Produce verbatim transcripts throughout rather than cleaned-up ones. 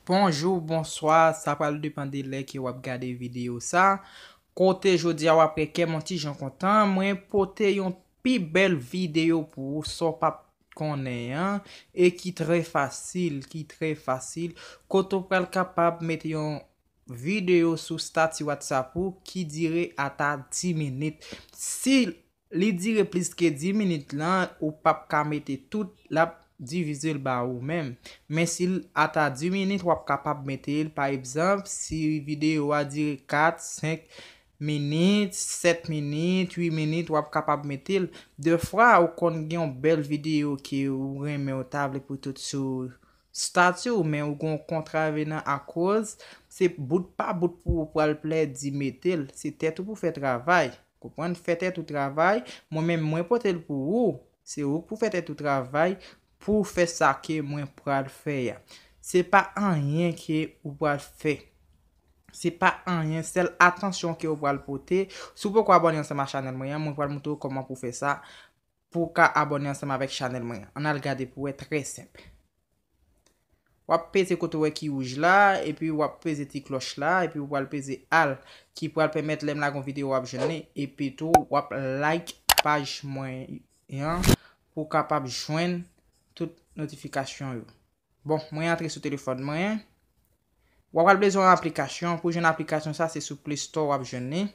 Bonjou, bonswa, sa pral depann de lè ke w ap gade videyo sa. Kote jodi a w ap wè kè m on ti jan kontan, mwen pote yon pi bèl videyo pou ou, sa w p ap konnen an, e ki trè fasil, ki trè fasil, kote w pral kapab mete yon videyo sou stati WhatsApp ou ki dire ata dis minit. Si li dire plis ke dis minit lan, ou p ap ka mete tout, l ap divize l ba ou menm. Men si l ata dis minit, w ap kapab mete l. Pa egzanp, si videyo a dire kat, senk minit, sèt minit, uit minit, w ap kapab mete l. Defwa, ou konn gen yon bèl videyo ke ou renmen, ou ta vle pou tout sou stati w, men ou gen yon kontra vini akoz se bout pa bout pou ou pral plèdi mete l. Se tèt ou pou fè travay. Konprann? Fè tèt ou travay. Mwen menm, mwen pote l pou ou. Se ou k pou fè tèt ou travay pou fè sa ke mwen pral fè a. Se pa anyen ke ou pral fè. Se pa anyen, sèl atansyon ke ou pral pote. Si w poko abòne ansanm a chanèl mwen an, mwen pral montre w kòman pou fè sa, pou w ka abòne ansanm avèk chanèl mwen an. Ann al gade pou wè, trè senp. W ap peze kote w wè ki wouj la, epi w ap peze ti klòch la, epi w pral peze al, ki pral pèmèt lè m lage yon videyo w ap jwenn li, epi tou w ap like paj mwen an pou w kapab jwenn tout notifikasyon yo. Bon, mwen antre sou telefòn mwen. W ap pral bezwen yon aplikasyon. Pou jwenn aplikasyon sa, se sou Play Store w ap jwenn li.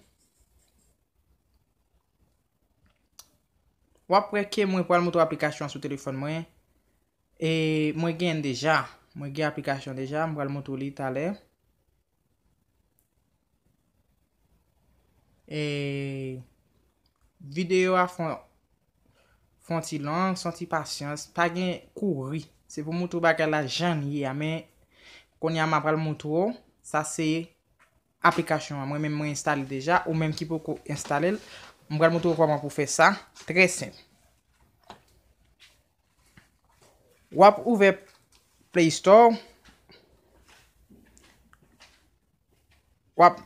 W ap wè ke mwen pral montre w aplikasyon an sou telefòn mwen. E mwen gen l deja. Mwen gen aplikasyon deja. Mwen pral montre w li talè. E videyo a fon, fon ti long, son ti pasyans. Pa gen kouri. Se pou montre w bagay la jan l ye a. Men kounye a m ap pral montre w. Sa se aplikasyon an. Mwen menm mwen enstale l deja. Ou menm ki poko enstale l, m pral montre w kòman pou fè sa. Trè senp. W ap ouvè Play Store. W ap,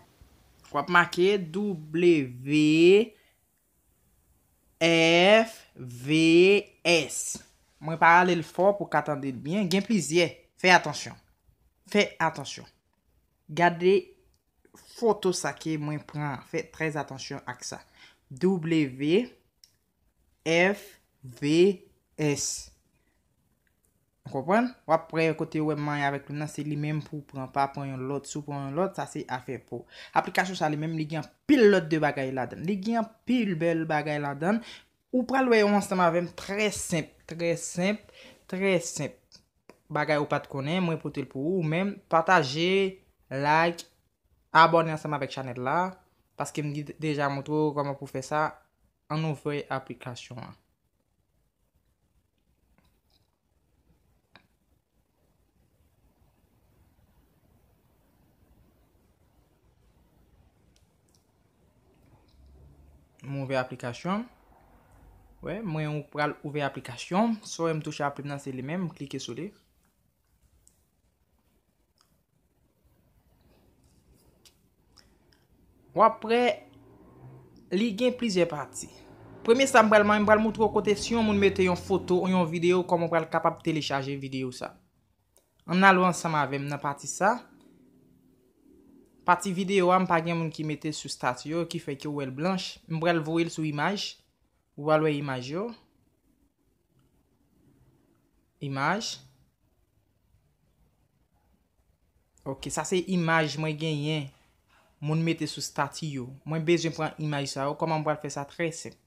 w ap make W F V S. Mwen pa rale l fò pou w ka tande l byen. Gen plizyè. Fè atansyon. Fè atansyon. Gade foto sa ke mwen pran. Fè trè atansyon ak sa. W F V S. Ou konprann? W ap wè kote w wè m manyen avèk plim nan, se li menm pou w pran. Pa pran yon lòt. Si w pran yon lòt, sa se afè pa w. Aplikasyon sa li menm, li gen anpil lòt de bagay ladan l. Li gen anpil bèl bagay ladan l. Ou pral wè yo ansanm avè m, trè senp, trè senp, trè senp. Bagay ou pa t konnen, mwen pote l pou ou. Ou menm, pataje, like, abòne ansanm avèk chanèl la, paske m di, deja montre w kòman pou fè sa. Ann ouvè aplikasyon an. M ouvè aplikasyon. Wè, mwen pral ouvè aplikasyon. Si w wè m touche a plim nan, se li menm, m klike sou li. W ap wè, li gen plizyè pati. Premye sa m pral, m pral montre w kote si yon moun mete yon foto ou yon videyo, kòman w pral kapab telechaje videyo sa. Ann al ansanm avè m nan pati sa. Pati videyo a, m pa gen moun ki mete sou stati yo, ki fè ke w wè l blanch. M pral voye l sou imaj. Ou pral wè imaj yo. Imaj. Ok, sa se imaj mwen genyen. Moun mete sou stati yo. Mwen bezwen pran imaj sa yo. Kòman m pral fè sa? Trè senp.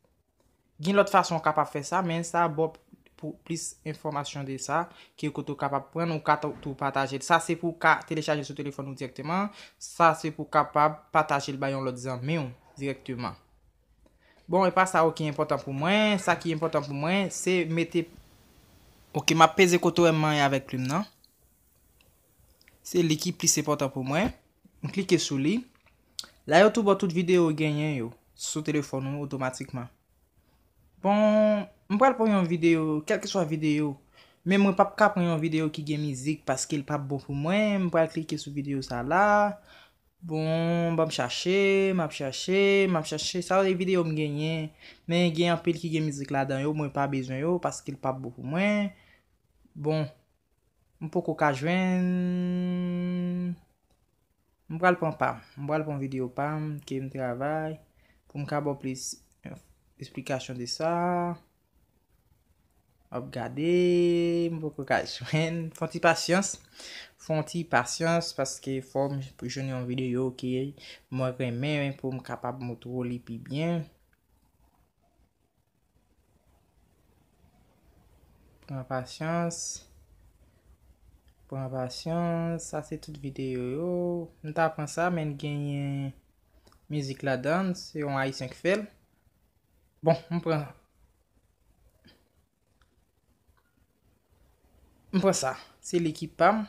Gen lòt fason w kapab fè sa, men sa ba w pou plis enfòmasyon de sa, ke kote w kapab pran l, ou ka tou, tou pataje l. Sa se pou w ka telechaje l sou telefòn ou dirèkteman. Sa se pou w kapab pataje l bay yon lòt zanmi w dirèkteman. Bon, e pa sa yo ki enpòtan pou mwen. Sa ki enpòtan pou mwen, se mete, ok, m ap peze kote w wè m manyen avèk plim nan. Se li ki plis enpòtan pou mwen. M klike sou li. La yo tou ba w tout videyo ou genyen yo sou telefòn ou otomatikman. Bon, m pral pran yon videyo, kèlkeswa videyo. Men mwen p ap ka pran yon videyo ki gen mizik paske l p ap bon pou mwen. M pral klike sou videyo sa la. Bon, ban m chache, m ap chache, m ap chache. Sa yo se videyo m genyen. Men gen anpil ki gen mizik ladan yo, mwen pa bezwen yo paske l p ap bon pou mwen. Bon, M poko ka jwenn. M pral pran pa m. M pral pran videyo pa m ke m travay pou m ka ba w plis, eh, esplikasyon de sa. W ap gade, m poko ka jwenn. Fè yon ti pasyans. Fè yon ti pasyans paske fò m jwenn yon videyo ke mwen renmen pou m kapab montre w li pi byen. Pran pasyans. Pran pasyans. Sa se tout videyo yo. M ta pran sa, men l genyen mizik ladan l. Se yon Ayisyen k fè l. Bon, m pran. M pran sa. Se li ki pa m.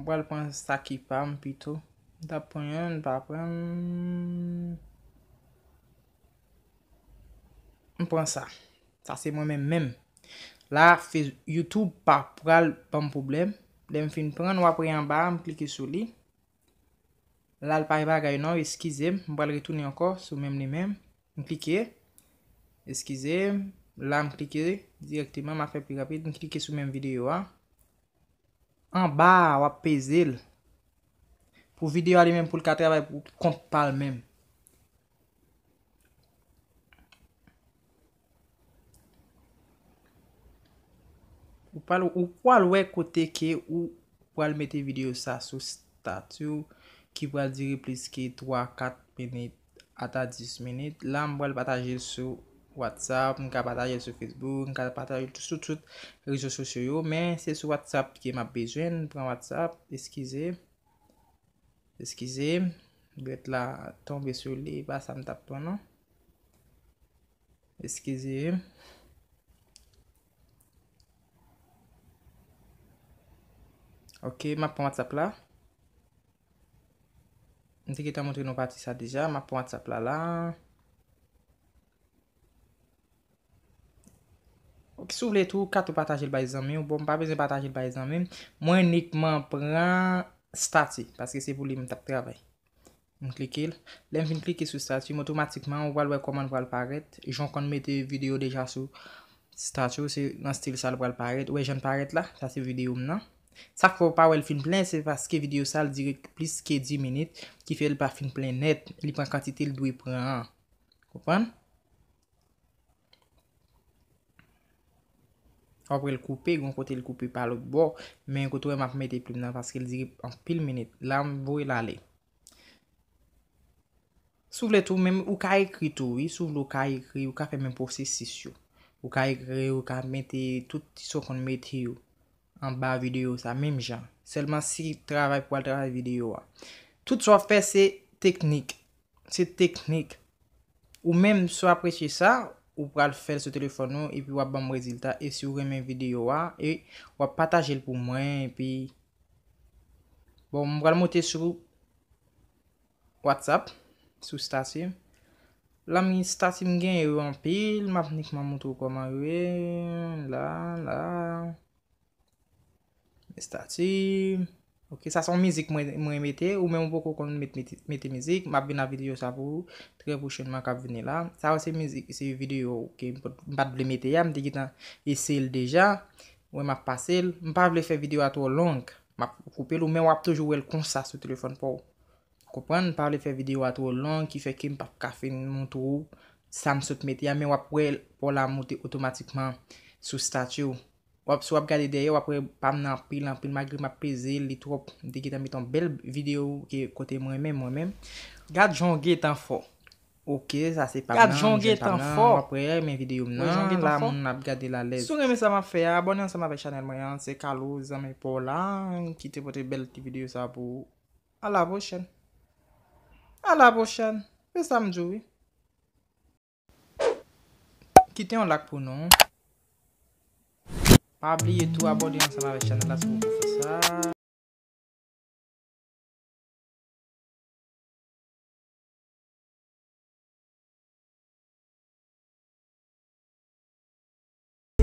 M pral pran sa ki pa m pito. M t ap pran yon, m pa pran. M pran sa. Sa se mwen menm menm. La, Face-, YouTube pa pral ban m pwoblèm. Lè m fin pran l, w ap wè anba a, m klike sou li. La, l pa gen bagay non, eskize m. M pral retounen ankò sou menm li menm. M klike. Eskize m. La, m klike dirèkteman, m a fè pi rapid. M klike sou menm videyo a. Anba a, w ap peze l. Pou videyo a li menm, pou l ka travay pou kont pa l menm. Ou pral, ou pral wè kote ke ou pral mete videyo sa sou stati w ki pral dire plis ke twa, kat minit ata dis minit. La, m pral pataje l sou WhatsApp, m ka pataje l sou Facebook, m ka pataje l sou tout rezo sosyo yo, men se sou WhatsApp ke m ap bezwen l. M pran WhatsApp, eskize. Eskize m, dwèt la tonbe sou li, e pa sa m t ap pran non. Eskize m. Ok, m ap pran WhatsApp la. M te gentan montre nou pati sa deja, m ap pran WhatsApp la la. Ok, si w vle tou, ou ka tou pataje l bay zanmi w. Bon, m pa bezwen pataje l bay zanmi m. Mwen inikman pran stati, paske se pou li m t ap travay. M klike l. Lè m fin klike sou stati m, otomatikman, ou pral wè kòman l pral parèt. Jan w konn mete videyo deja sou stati w, se nan estil sa l pral parèt. Ou wè jan l parèt la? Sa se videyo m nan. Sa k fè w pa wè l fin plen, se paske videyo sa l dire plis ke dis minit, ki fè l pa fin plen nèt. Li pran kantite l dwe pran an. Konprann? W ap wè l koupe, gon kote l koupe pa lòt bò, men kote w wè m ap mete plim nan, paske l dire anpil minit. La, m voye l ale. Si w vle tou, menm ou ka ekri tou, wi. Si w vle, ou ka ekri, ou ka fè menm pwosesis yo. Ou ka ekri, ou ka mete tout sa w konn mete yo anba videyo sa, menm jan. Sèlman si travay pou al travay videyo a. Tout sa w ap fè, se teknik. Se teknik. Ou menm, si w apresye sa, ou pral fè l sou telefòn ou, epi w ap ban m rezilta. E si w renmen videyo a, e w ap pataje l pou mwen, epi, bon, m pral monte sou WhatsApp, sou stati. La, m gen stati, m gen yo anpil, m ap inikman montre w kòman yo ye. La, la. Estati. Ok, sa se yon mizik mwen, mwen mete. Ou menm ou poko konn met, mete, mete mizik. M ap vin ak videyo sa pou ou trè pwochènman k ap vini la. Sa yo se mizik, se videyo ke m pa t, m pa t vle mete a. M te gentan eseye l deja. Ou wè m ap pase l. M pa vle fè videyo a twò long. M ap koupe l ou, men w ap toujou wè l konsa sou telefòn pa w. Konprann? M pa vle fè videyo a twò long, ki fè ke m p ap ka fin montre w sa m sot mete a, men w ap wè l pa w la monte otomatikman sou stati w. W ap, si w ap gade dèyè, w ap wè pa m nan anpil, anpil, malgre m ap peze l, li twòp. M te gentan met yon bèl videyo ke kote mwen menm, mwen menm. Gad jan w gentan fò. Ok, sa se pa m nan, m jwenn pa m nan. W ap wè, men videyo m nan, la moun ap gade l alèz. Si w renmen sa m ap fè a, abòne ansanm avèk chanèl mwen an, se Carlo, zanmi pa w la, ki te pote bèl ti videyo sa pou ou. À la prochaine. À la prochaine. Se sa m di w, wi. Kite yon like pou nou. Pa bliye tou abòne ansanm avèk chanèl la si w poko fè sa.